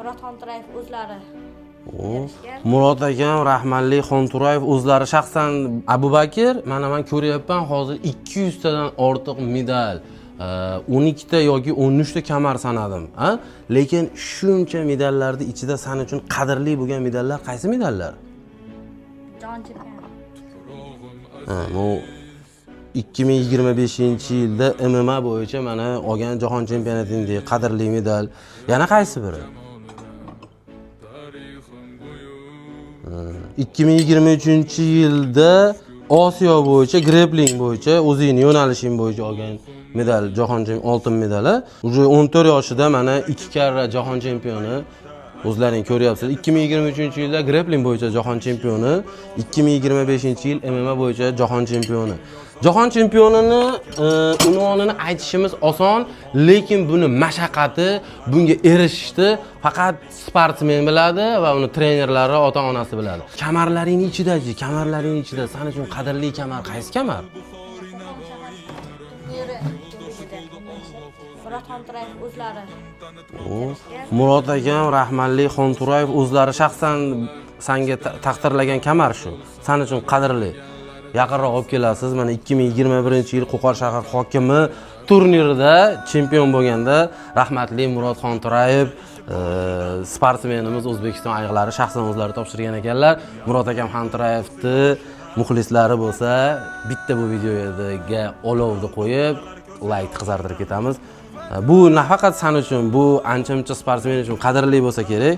Murod Xonto'rayev o'zlari O, berishgan. Murod akam, rahmatli Xonto'rayev o'zlari shaxsan. Abubakir, mana man ko'ryapman hozir 200 tadan ortiq medal, 12 ta yoki 13 ta kamar sanadim, a? Lekin shuncha medallarni ichida san uchun qadrli bo'lgan medallar qaysi medallar? Jahon chempioni. Ha, bu 2025 yilda MMA bo'yicha mana olgan jahon chempionatidagi qadrli medal. Yana qaysi biri? 2023 yilda Osiyo bo'yicha grepling bo'yicha o'zingni yo'nalishing bo'yicha olgan medal, jahon oltin medali. Уже 14 yoshida mana ikki karra jahon chempioni. O'zlaring ko'ryapsiz. 2023 yilda grepling bo'yicha jahon chempioni, 2025 yil MMA bo'yicha jahon chempioni. Jahon chempionini unvonini aytishimiz oson, lekin buni mashaqqati, bunga erishishni faqat sportsmen biladi va uni trenerlari, ota-onasi biladi. Kamarlaring ichidachi, kamarlaring ichida san uchun qadrli kamar qaysi kamar? Qo'qon shahar turniri kubogida Murod Xonto'rayev o'zlari O, berishgan. Murod akam, rahmatli Xonto'rayev o'zlari shaxsan sanga taqdirlagan kamar shu. San uchun qadrli. Yaqinroq olib kelasiz. Mana 2021 yil Qo'qon shahar hokimi turnirida chempion bo'lganda rahmatli Murod Xonto'rayev, sportsmenimiz, O'zbekiston ayiqlari shaxsan o'zlari topshirgan ekanlar. Murod akam Xonto'rayevni muxlislari bo'lsa, bitta bu videoga olovni qo'yib, layk qizartirib ketamiz. Bu nafaqat san uchun, bu ancha muncha sportsmen uchun qadrli bo'lsa kerak.